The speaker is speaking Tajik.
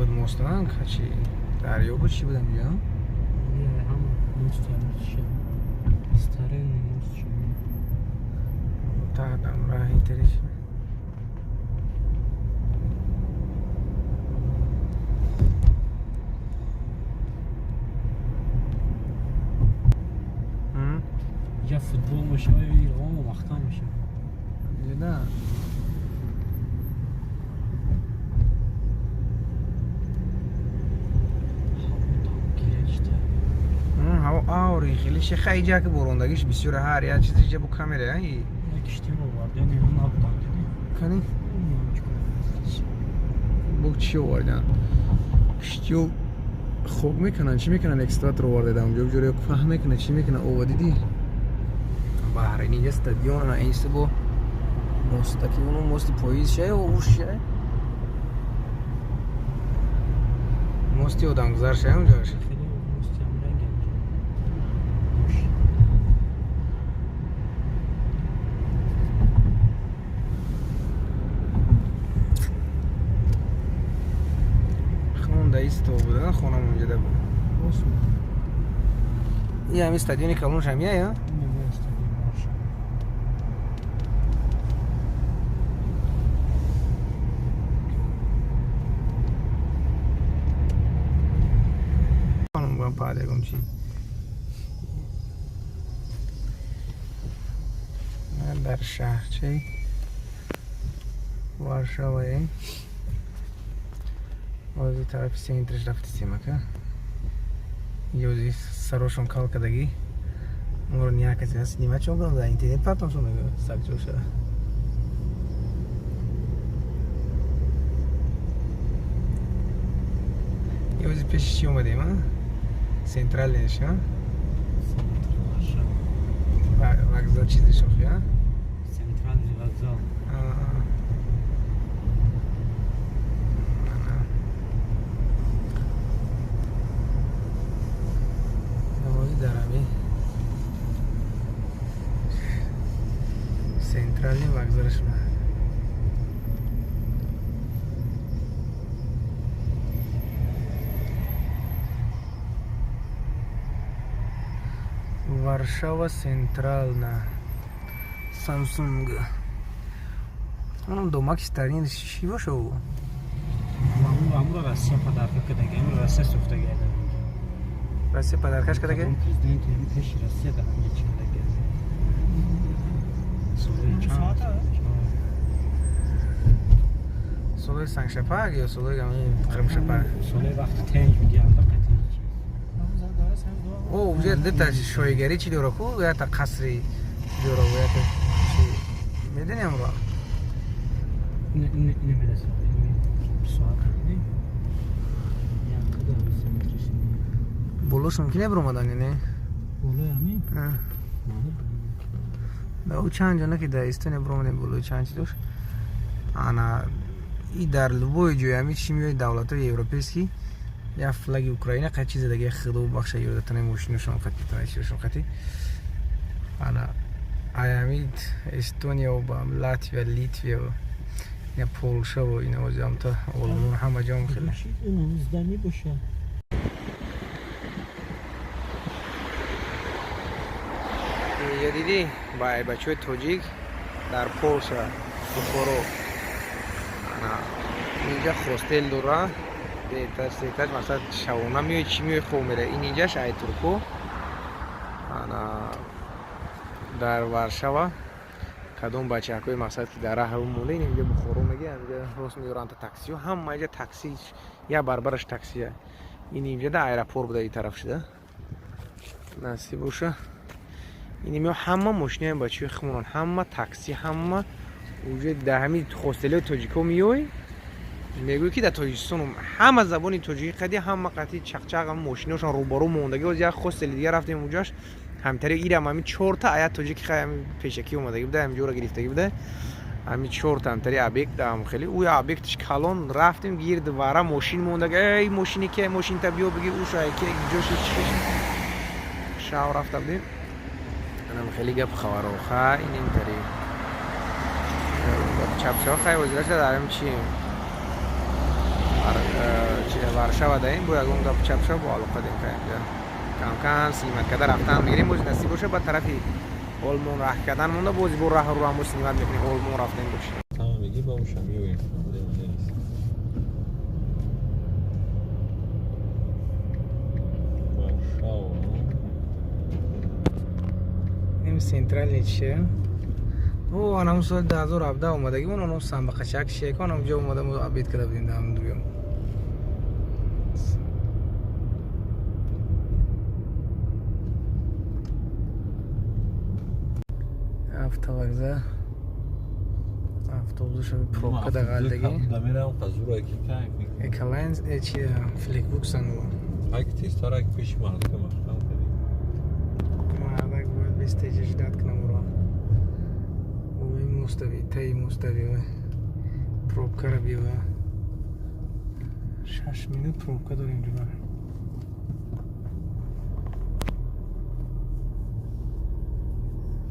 Буд мост, чи дарё буд, чӣ буд ҳамҷо? Ҳама мост, старинный мост. Таҳдам раҳи териш. Я футбол мешава, иромо маҳкам мешава. Да. Ҳаво аври хеле шеха, иҷа ки борондагиш бисёр, ҳар як чиз иҷа бу камера и киштиро овардан, набудан. Кани бу чӣ овардан? Киштиё хок мекунанд, чӣ мекунанд? Экскаватор оварда онҷо, ҷоре фаҳм мекунад, чӣ мекунад? Ова дидӣ, Баҳрайн инҷа стадион, ана инста бо мостаки, уну мости поиз шая, уш шая, мости одамгузар шая унҷош. Исто буда, хонам унҷода буд. И ҳами стадиони калонш ҳамия я? Падегом чи дар шаҳрчаи Варшавае. Ози тарафи центриш рафтисем, ака. Ёзи сарошон кал кардагӣ. Моро ниякасе ҳаст, нима чон кунам, дар интернет партомшон мегӯ сагҷоша. Ёзи пеши чӣ омадем, а? Центральныйш, а? Вокзал чизи шохи, а? Центральный вокзал. Дарами центральный вокзалаш. Варшава Централна. Самсунг. Онам домаки старин чӣ боша ӯ? Амро Россия подарка кадаги, амро Россия сохтаги. Россия подаркаш кадаги? Президенти пеши Россия дар ҳамҷа чӣ кадаги. Солҳои чанд? Солҳои Сангшапак ё солҳои Қирмшапак? Солҳои вақти тенҷ мегиҳанда қатъи. О, уже дета шоҳигарӣ чӣ дора ку, ята қасри дора, ята чи медонӣ амро? Намерасад. Соат. Болош мумкин ебиромадан ё не? Болои ҳамин? Да, ӯ чанд ҷо на ки дар Эстония биромадем, болои чанд чи дошт. Ана и дар любой ҷой ҳами чи меои давлатҳои европейский, як флаги Украина қад чизе даги, худо бахша, ёдатане мошинашон қати, чишон қати. Ана аями Эстония ба Латвия, Литвия, ина Полша ва ина озиамта Олмон, ҳама ҷом хеле. Здани боша. Ё дидӣ, бачаҳои тоҷик дар Полша, Бухоро. Ана инҷа хостел дора, этаж, сетаж, масалан шабона меои, чӣ меои, хоб мера. Ин инҷаш ай турко. Ана дар Варшава кадом бачаҳакои мақсад ки дар раҳ монда, ин инҷа Бухоро меги, инҷа рост меёранд таксиё, ҳама инҷа такси, як барбараш таксия. Ин инҷа да аэропорт буда, ин тараф шуда. Насиб боша. Ин мео ҳама мошинаи бачаҳои хумонан, ҳама такси, ҳама уже дар ҳамин хостелиҳои тоҷико меои, мегӯӣ ки дар Тоҷикистон ҳама забони тоҷикӣ қади, ҳама қати чақчақ, мошиношон рӯбарӯ мондагӣ. Оз як хостели дигар рафтем, уҷаш ҳамтари ирам ҳами чорта аят тоҷики хай ҳами пешакӣ омадагӣ буда, ҳами ҷора гирифтагӣ буда, ҳами чорта ҳамтари объект ам хеле ӯ объектиш калон. Рафтем, гирд вара мошин мондаг, эй мошини ки мошинта биё биги, уша ки ҷоши чиш шав рафта будем. Анам хеле гап хабаро ха ин интари чапшо хай озираша дарем чи. Варшава даем, бо ягон гап чап шав, бо алоқа дем. Инҷа камкам снимать карда рафтан мегирем. Бози насиб боша, ба тарафи Олмон раҳ кардан монда, бози бо раҳ рӯ ҳамо снимать мекунем. Олмон рафтем бош. Тамом мегӣ, ба уша меоем. Проблема нест. Варшава. Ин центральный чия? О, анам соли 2017 омадагӣ, он оно самбақачак шека, онам ҷо омада мо обед карда будем дар дуюм. Автовокзал, автобусша пробка да ғалдагӣ. Дамерам қазура ки кайф мекунӣ. Эколайнс чи Фликбуксан. Ак тезтарак пеши мардика маҳкам кардӣ. Мардак бояд бестеҷа ждать кунам уро. Ой, мустави, таи мустави, пробкара бива. 6 минут пробка дорем ҷуба.